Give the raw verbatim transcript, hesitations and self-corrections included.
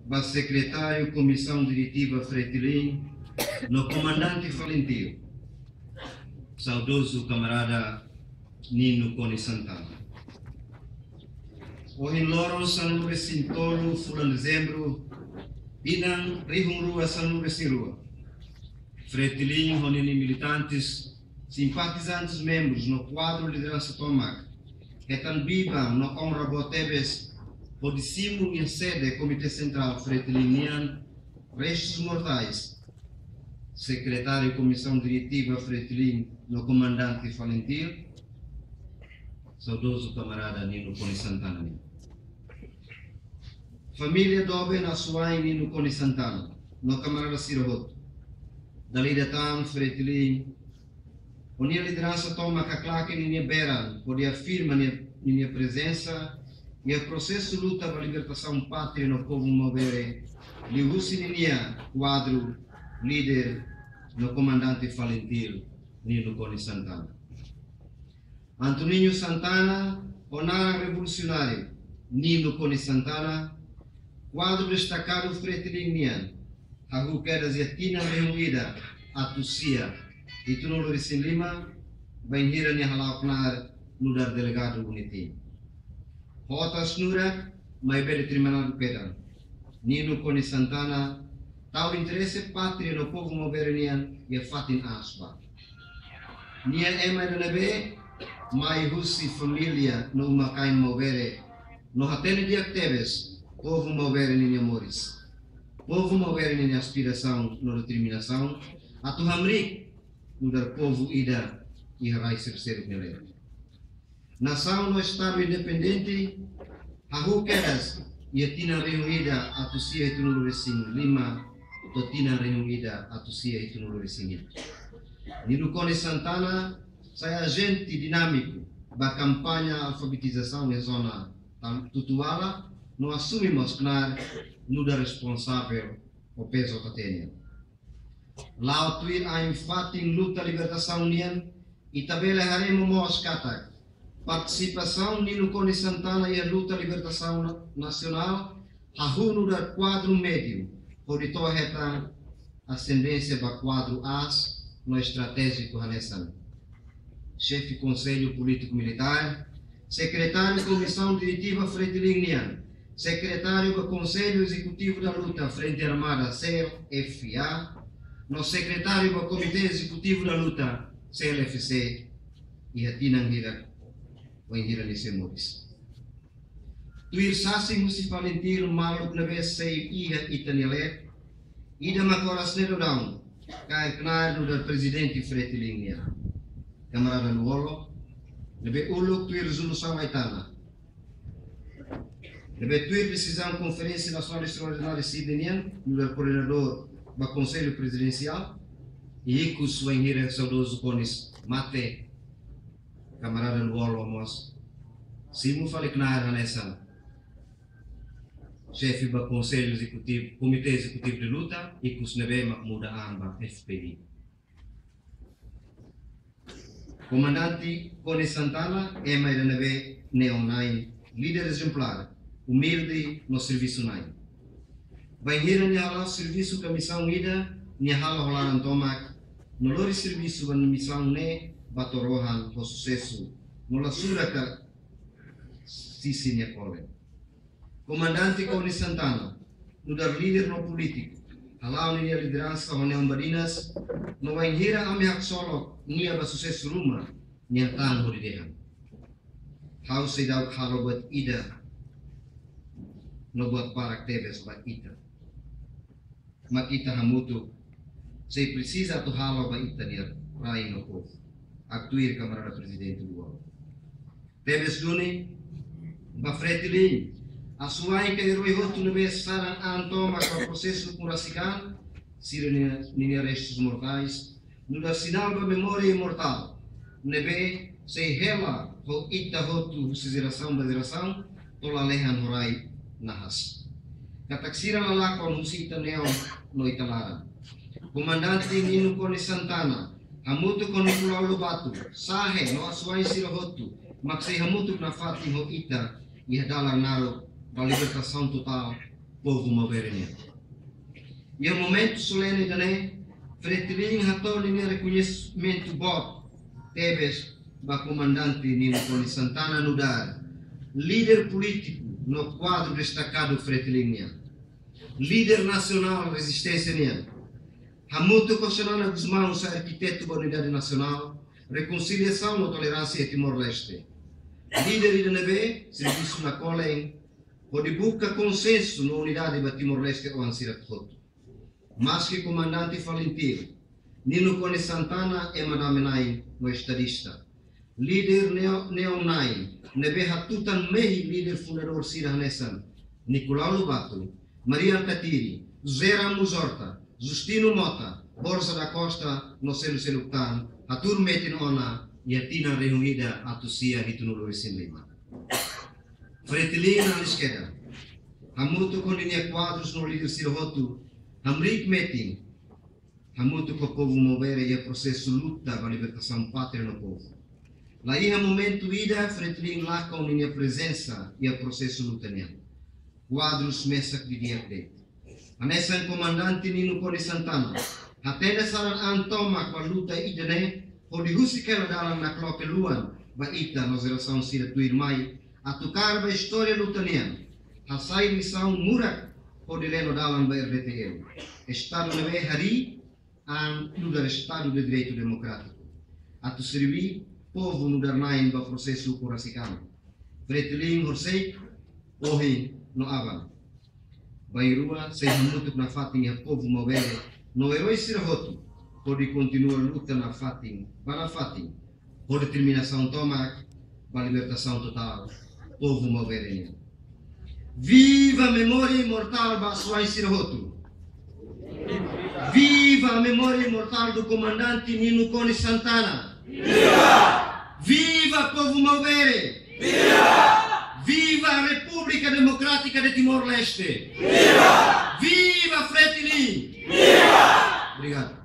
ba Sekretáriu Komisaun Diretiva Fretilin no Komandante Falintil, saudozu kamarada Nino Konis Santana. Ohin loron sanulu-resin-tolu fulan Dezembru, tinan rihun rua sanulu-resin-rua, Fretilin ho ninia militantes, simpatizantes, membrus no kuadru lideransa tomak hetan biban no onra boot tebes hodi simu iha sede Komité Sentrál Fretilin nian restus mortais Sekretáriu Komisaun Diretiva Fretilin no Komandante Falintil, saudozu kamarada Nino Konis Santana nian. Família doben asuwa'in Nino Konis Santana no kamarada sira hotu, dala ida tan Fretilin ho nia lideransa tomak haklaken ninia beran hodi afirma ninia, ninia prezensa iha prosesu luta ba libertasaun pátria no povu Maubere, liuhusi ninia kuadru, líder no Komandante Falintil, Nino Konis Santana. Antoninho Santana, ho naran revolusionáriu Nino Konis Santana, kuadru destakadu Fretilin nian, hahú kedas iha tinan rihun ida atus sia hitunulu-resin-lima, bainhira nia hala'o knaar nu'udar delegadu UNETIM. Ho otas nurak, maibé determinadu kedan, Nino Konis Santana tau interese pátria no povu Maubere nian iha fatin aas ba. Nia ema ida ne'ebé mai husi família no uma-kain Maubere, no hatene di'ak tebes povu Maubere ninia moris, povu Maubere ninia aspirasaun no determinasaun atu hamriik nu'udar povu ida iha rai sira seluk nia leet. Nasaun no Estadu independente hahú kedas iha tinan rihun ida atus sia hitunulu-resin-lima to'o tinan rihun ida atus sia hitunulu-resin-hitu. Nino Konis Santana sai ajente dinámiku ba kampaña alfabetizasaun iha zona Tam-, Tutuala, no asume mós knaar nu'udar responsavel ho P J T nian. La'o tuir ain fatin luta libertasaun nian, ita bele haree momoos katak partisipasaun Nino Konis Santana iha luta libertasaun na-, nasionál hahú nu'udar kuadru médiu hodi to'o hetan asendénsia ba kuadru aas no estratéjiku hanesan xefe Konsellu Polítiku Militár, sekretáriu Komisaun Diretiva Fretilin nian, sekretáriu ba Konsellu Ezekutivu da Luta Frente Armada, C L F A, no sekretáriu ba Komité Ezekutivu da Luta, C L F C, iha tinan hirak bainhira nia sei moris. Tuir sasin husi Falintil, maluk ne'ebé sei iha ita-nia leet, ida mak oras ne'e daudaun kaer knaar nu'udar prezidente Fretilin nian, kamarada Lú-Olo, ne'ebé uluk tuir rezolusaun Aitana, ne'ebé tuir desizaun Konferénsia Nasionál Estraordinária Sydney nian, nu'udar koordenadór ba Konsellu Prezidensiál, i ikus bainhira saudozu Konis mate, kamarada Lú-Olo mós simu fali knaar hanesan xefe ba Konsellu Ezekutivu, Komité Ezekutivu de Luta, ikus ne'ebé mak muda an ba F P I. Komandante Konis Santana, ema ida ne'ebé neon-na'in, líder ezemplár, umilde no servisu-na'in. Bainhira nia hala'o servisu ka misaun ida, nia halo ho laran tomak, no lori servisu ba misaun ne'e ba to'o rohan ho susesu, no la sura ka sisi nia kolen. Komandante Konis Santana, nu'udar líder no polítiku, hala'o ninia lideransa ho neon badinas, no bainhira ami haksolok nia ba susesu ruma, nia hatán hodi dehan: Ha'u seidauk halo buat ida no buat barak tebes ba ita. Mak ita hamutuk sei presiza atu halo ba ita-nia rai no povu. Haktuir kamarada Prezidente Lú-Olo. Tebes duni, ba Fretilin, asuwa'in ka eroi hotu ne'ebé saran an tomak ba prosesu ukun rasik an, sira-nia, ninia restus mortais, nu'udar sinál ba memória imortál ne'ebé sei hela ho ita hotu husi jerasaun ba jerasaun, to'o lalehan ho rai nahas. Katak sira la lakon husi ita neon no ita laran. Komandante Nino Konis Santana, hamutuk ho Nicolau Lobato, Sahe no asuwa'in sira hotu, mak sei hamutuk nafatin ho ita iha dalan naruk ba libertasaun totál povu Maubere nian. Iha momentu solene ida-ne'e, Fretilin hato'o ninia rekoñesimentu boot tebes ba Komandante Nino Konis Santana nu'udar líder polítiku no kuadru destakadu Fretilin nian, líder nasionál rezisténsia nian. Hamutuk ho Xanana Gusmão sai arkitetu ba unidade nasionál, rekonsiliasaun no toleránsia iha Timor-Leste. Líder ida ne'ebé servisu nakolen hodi buka konsensu no unidade ba Timor-Leste oan sira hotu. Maski Komandante Falintil, Nino Konis Santana ema dame-na'in no estadista. Líder neo-, neon-na'in ne'ebé hatutan mehi líder fundadór sira hanesan Nicolau Lobato, Mari Alkatiri, José Ramos Horta, Justino Mota, Borja da Costa no seluk-seluk tan, hatuur metin ona iha tinan rihun ida atus sia hitunulu resin lima. Fretilin Alisqueda, hamutuk ho ninia kuadrus no líder sira hotu, hamriik metin hamutuk ho povu Maubere iha prosesu luta ba libertasaun pátria no povu. La iha momentu ida Fretilin lakon ninia prezensa iha prosesu luta nian. Kuadrus mesak didi'ak de'it. Hanesan Komandante Nino Konis Santana, hatene saran an tomak ba luta ida-ne'e, hodi husik hela dalan nakloke luan ba ita no jerasaun sira tuirmai, atu kaer ba istória luta nian, hasai lisaun murak hodi leno dalan ba R D T L, Estadu ne'ebé harii an nu'udar Estadu de Direitu Demokrátiku, atu serbí povu nu'udar na'in ba prosesu ukun rasik an. Fretilin horisehik, ohin no aban, bainrua sei hamutuk nafatin iha povu Maubere no erói sira hotu, hodi kontinua luta nafatin ba nafatin, ho determinasaun tomak ba libertasaun totál povu Maubere nian. Viva memória imortál ba asuwa'in sira hotu! Viva a memória imortal do comandante Nino Konis Santana! Viva! Viva povu Maubere! Viva! Viva a República Democrática de Timor-Leste! Viva! Viva Fretilin! Viva! Obrigadu.